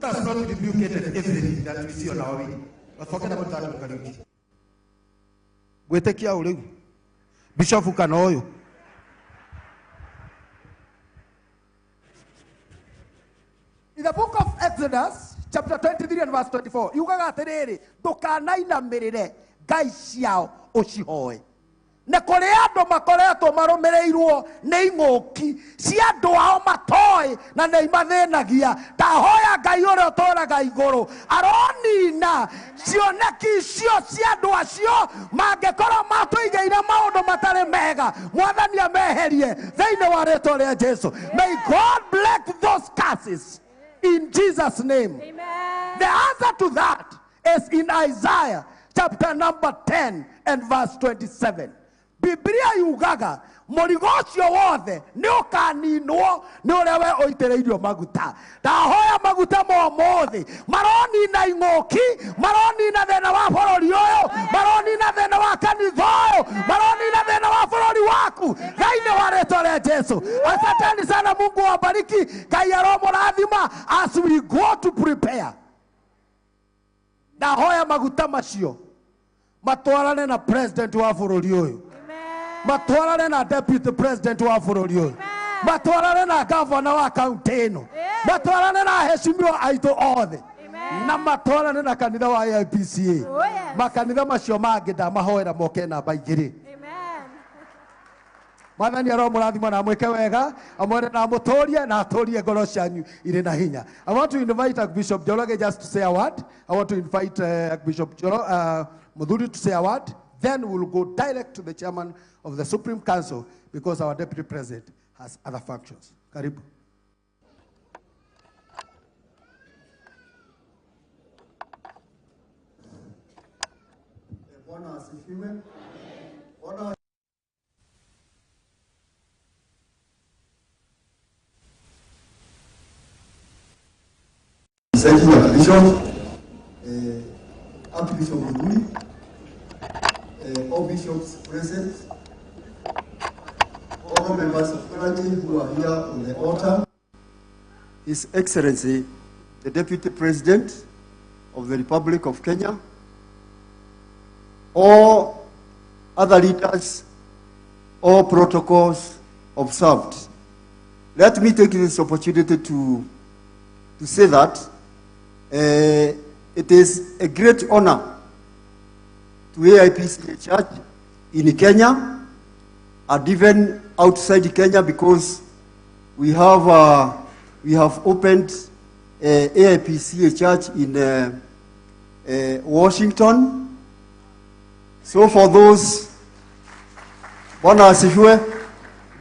Let us not rebuke everything that we see on our way. But forget about that one, Kariuki. Gwĩtĩkia ũ rĩu? Bishofu kana ũyũ? In the book of Exodus, chapter 23 and verse 24, yugaga atĩrĩrĩ, ndũkanainamĩrĩre ngai ciao ũcihoe. Nĩ kũrĩ andũ makoretwo marũmĩrĩirwo nĩ ing'ũki cia andũ ao matoĩ na nĩ imathĩnagia. Ndahoya Ngai ũrĩa ũtũraga igũrũ aronina cioneki icio cia andũ acio mangĩkorwo matũigĩire maũndũ matarĩ mega, Mwathani ameherie thĩinĩ wa rĩtwa rĩa Jesu. May God break those curses in Jesus name. Amen. The answer to that is in Isaiah chapter number 10 and verse 27. Biblia yugaga mũrigo ũcio wothe nĩ ũkaninwo nĩ ũrĩa we ũitĩrĩirio maguta. Ndahoya maguta ma ũmũthĩ maronina ing'ũki, maronina thĩna wa bũrũri ũyũ, maronina thĩna wa kanitha ũyũ, maronina thĩna wa bũrũri waku thĩinĩ wa rĩtwa rĩa Jesu. Asanteni sana, Mungu awabariki. Ngai aromũrathima as we go to prepare. Ndahoya maguta macio matwarane na president wa bũrũri ũyũ, matwarane na deputy president wa bũrũri ũyũ, matwarane na governor wa kaunti ĩno, matwarane na aheshimiwa aitũ othe, na matwarane na kanitha wa AIPCA. Oh, yes. Makanitha macio mangĩ ndamahoera moke namba igĩrĩ. Amen. Mwathani aromũrathima na amwĩke wega, amwende na amũtũrie na atũrie ngoro cianyu irĩ na hinya. I want to invite Archbishop Njoroge just to say a word. I want to invite Archbishop Njoro, Muthuri to say a word. Then we'll go direct to the chairman of the Supreme Council because our deputy president has other functions. Karibu. Bwana asifiwe. Bwana Presiding Archbishop, Archbishop Muthuri, all bishops present, all members of clergy who are here on the altar, His Excellency, the Deputy President of the Republic of Kenya, all other leaders, all protocols observed. Let me take this opportunity to say that it is a great honor to AIPCA Church in Kenya and even outside Kenya, because we have opened AIPCA Church in Washington. So for those, Bwana asifiwe,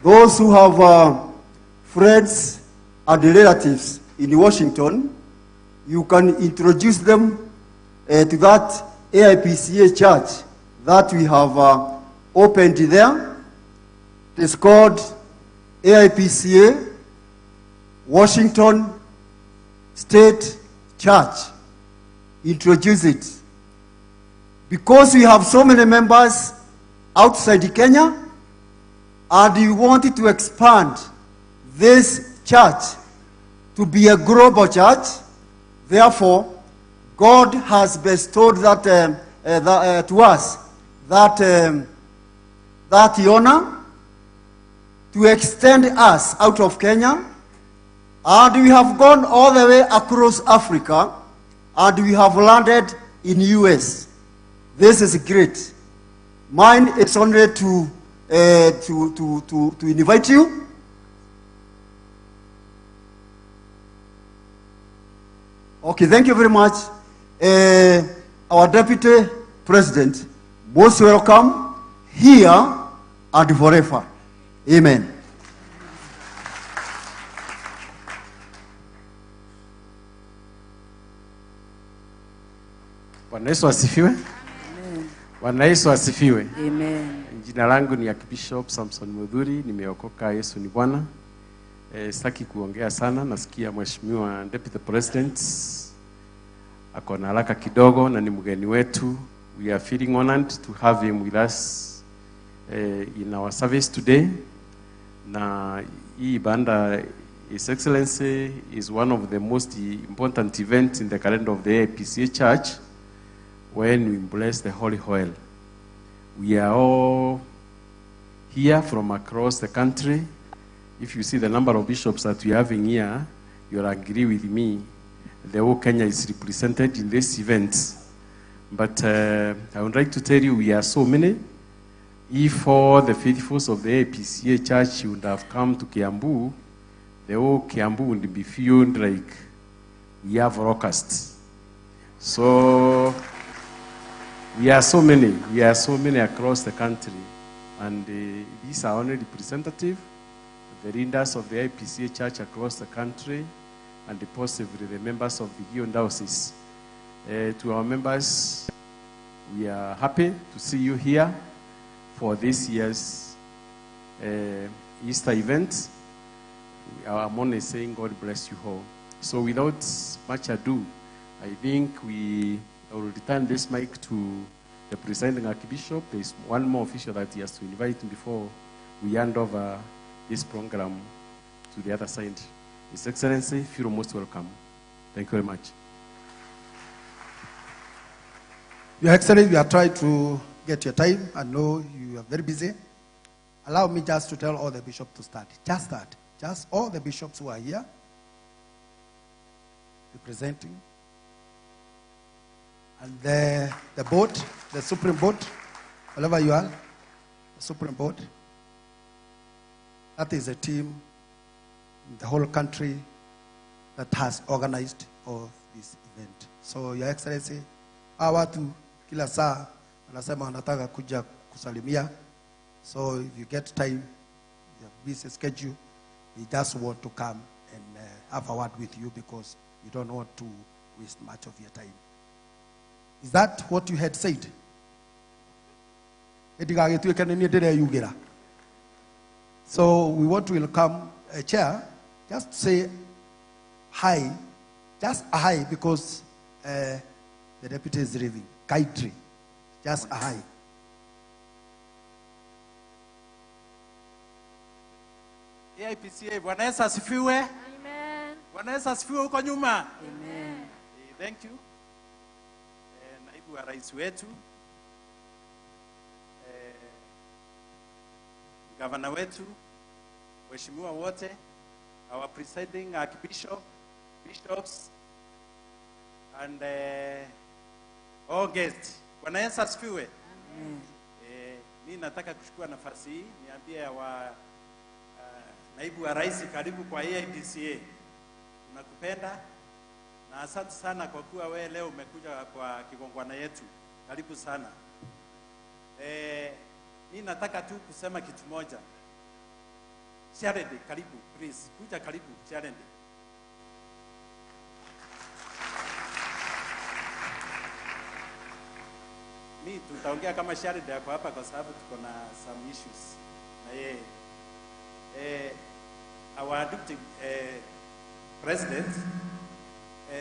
those who have friends and relatives in Washington, you can introduce them to that AIPCA Church that we have opened there. It is called AIPCA Washington State Church. Introduce it. Because we have so many members outside Kenya, and we wanted to expand this church to be a global church. Therefore, God has bestowed that to us, that honor to extend us out of Kenya. And we have gone all the way across Africa, and we have landed in US. This is great. Mine is only to invite you. Okay, thank you very much. Our Deputy President, most welcome here and forever. Amen. Bwana Yesu asifiwe. Bwana Yesu asifiwe. Amen. Jina langu ni Archbishop Samson Muthuri, nimeokoka, Yesu ni Bwana. Sitaki kuongea sana, nasikia Mheshimiwa Deputy President ako na haraka kidogo na ni mgeni wetu. We are feeling honored to have him with us in our service today. Na hii ibada His Excellency, is one of the most important events in the calendar of the AIPCA Church when we bless the holy oil. We are all here from across the country. If you see the number of bishops that we are having here, you'll agree with me. The whole Kenya is represented in this event. But I would like to tell you we are so many. If all the faithfuls of the AIPCA Church would have come to Kiambu, the whole Kiambu would be filled like we have locusts. So we are so many. We are so many across the country. And these are only representative, the leaders of the AIPCA Church across the country, and possibly the members of the Gion Diocese. To our members, we are happy to see you here for this year's Easter event. I'm only saying God bless you all. So without much ado, I think we will return this mic to the presiding archbishop. There is one more official that he has to invite before we hand over this program to the other side. His Excellency, feel most welcome. Thank you very much. Your Excellency, we are trying to get your time. I know you are very busy. Allow me just to tell all the bishops to start. Just that. Just all the bishops who are here representing. And the board, the Supreme Board, wherever you are, the Supreme Board. That is a team in the whole country that has organized all this event. So, Your Excellency, hawa watu kila saa wanasema wanataka kuja kusalimia. So if you get time, you have busy schedule, we just want to come and have a word with you because we don't want to waste much of your time. Is that what you had said? Ndigagĩtuĩke nĩ niĩ ndĩreyugĩra. So we want to welcome a chair. Just say hi, just a hi because the deputy is leaving. Kindly, just a hi. AIPCA, Bwana Yesu asifiwe. Amen. Bwana Yesu asifiwe huko nyuma. Amen. Thank you. Naibu wa rais wetu, gavana wetu, waheshimiwa wote, our presiding archbishop, bishops, and all guests. Bwana Yesu asifiwe. Mi nataka kuchukua nafasi hii niambie wa naibu wa rais, karibu kwa AIPCA. Tunakupenda na asante sana kwa kuwa wewe leo umekuja kwa kigongwana yetu. Karibu sana. Mi nataka tu kusema kitu moja. Shared, karibu, please. Kuja karibu, Shared. Mi tutaongea kama Shared yako hapa kwa sababu tuko na some issues na yeye. Our deputy president,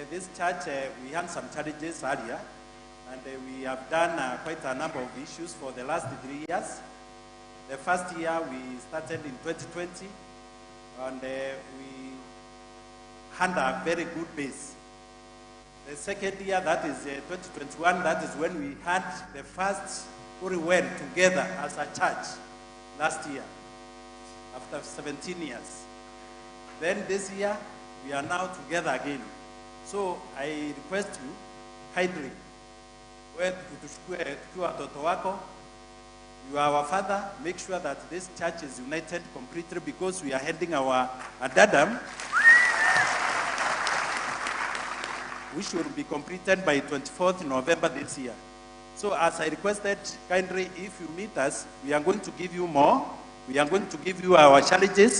this church, we had some challenges earlier, and we have done quite a number of issues for the last 3 years. The first year we started in 2020, and we had a very good base. The second year, that is 2021, that is when we had the first Holy Well together as a church last year, after 17 years. Then this year, we are now together again. So I request you kindly, wewe utuchukue tukiwa watoto wako. You are our father. Make sure that this church is united completely because we are heading our addendum, which will be completed by 24th November this year. So as I requested, kindly, if you meet us, we are going to give you more. We are going to give you our challenges.